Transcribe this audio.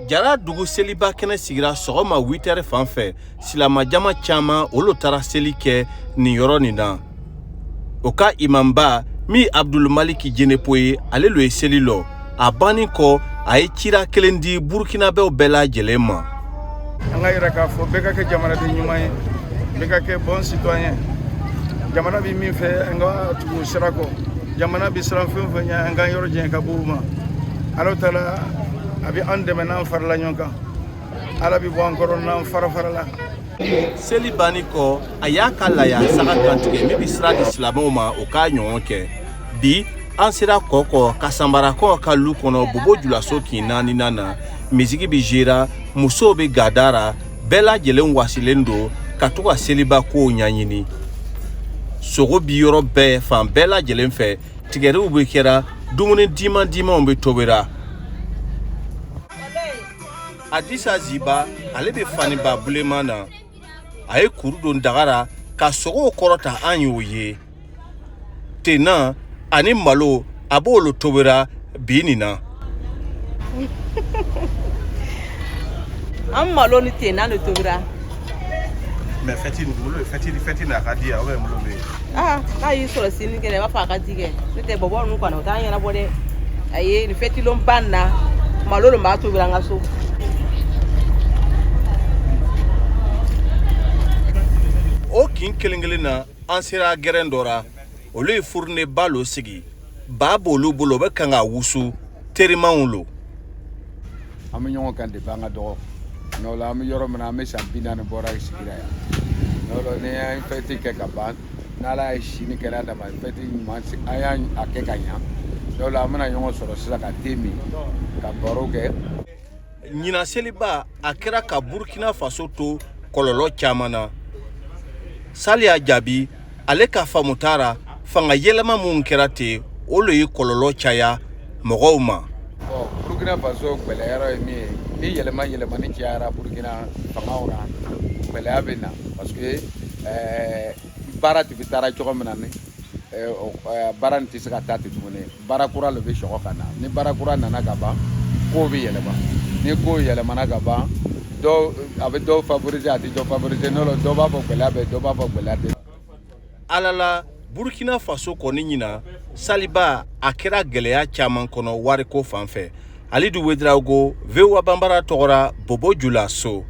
Jara dugu seliba kɛnɛ sigira sɔgɔma 8 heures fan fɛ. Silamɛjama caman, olu taara seli kɛ nin yɔrɔ nin na. O ka imamba min Abdulmaliki Jenepo ye, ale lo ye seli lɔ. A banni kɔ, a ye cira kelen di Burkinabɛw bɛɛ lajɛlen ma. An ka yira k'a fɔ bɛɛ ka kɛ jamanaden ɲuman ye, bɛɛ ka kɛ bon citoyen. Jamana bɛ min fɛ, an ka tugu o sira kɔ. Jamana bɛ siran fɛn o fɛn ɲɛ, an k'an yɔrɔ janya ka bɔ o ma. Ala taala a bɛ an dɛmɛ n'an farala ɲɔgɔn kan. Ala bɛ bɔ an kɔrɔ n'an fara farala. Seli banni kɔ, a y'a ka laya saga kantigɛ min bɛ sira di silamɛw ma o k'a ɲɔgɔn kɛ. Bi an sera Kɔkɔ ka Sanbarakɔ ka lu kɔnɔ, Bobo Julaso kin naaninan na. Misigi bɛ zera, musow bɛ gada ra, bɛɛ lajɛlen wasilen don ka to ka seliba kow ɲɛɲini. Sogo bi yɔrɔ bɛɛ, fan bɛɛ lajɛlen fɛ, tigɛriw bɛ kɛra, dumuni diman dimanw bɛ tobira. Adisa Ziba, ale bɛ faniba buleman na. A ye kuru don daga ra ka sogow kɔrɔta. An y'o ye tenna ani malo, a b'olu tobira bi nin na. An malo ni tenna de tobira. Mais fɛti nin bolo, fɛti fɛti n'a ka di yan, ou bien bolo bɛ yen? Aa, n'a y'i sɔrɔ sini kɛnɛ, i b'a fɔ a ka di kɛ. Ne tɛ bɔbɔ ninnu kɔni, o t'an ɲɛnabɔ dɛ. A ye nin fɛtilonba nin na, malo de b'a tobira an ka so. O kin kelen kelen na, an sera gɛrɛn dɔ ra. Olu ye furuneba lo sigi, ba b'olu bolo, o bɛ kan ka wusu. Terimanw lo. An bɛ ɲɔgɔn kan depuis an ka dɔgɔ n'o la. An bɛ yɔrɔ min na, an bɛ san 40 bɔra sigira yan. N'o la, ni an ye fɛti kɛ ka ban, n'Ala ye si ni kɛnɛya d'a ma, fɛti ɲuman an y'a kɛ ka ɲa. N'o la, an bɛna ɲɔgɔn sɔrɔ sisan ka te min, ka baro kɛ. Ɲinan seliba, a kɛra ka Burkina Faso to kɔlɔlɔ caman na. Saliya Jaabi, ale ka faamuta ra, fanga yɛlɛma minnu kɛra ten, o le ye kɔlɔlɔ caya mɔgɔw ma. Bon, Burkina Faso gwɛlɛya ye min ye, ni yɛlɛma yɛlɛmani cayara Burkina fangaw na, gwɛlɛya bɛ na, parce que baara tun bɛ taara cogo min na, ni baara nin tɛ se ka taa ten tuguni. Baara kura le bɛ sɔgɔ ka na. Ni baara kura nana ka ban, kow bɛ yɛlɛma. Ni kow yɛlɛmana ka ban, dɔw a bɛ dɔw favoriser, a tɛ dɔ favoriser. N'o la, dɔw b'a fɔ gwɛlɛya bɛ, dɔw b'a fɔ gwɛlɛya tɛ. Ala la, Burkina Faso kɔni, ɲina saliba, a kɛra gɛlɛya caman kɔnɔ wariko fan fɛ. Alidu Wedrago, VOA Banbara tɔgɔra, Bobo Julaso.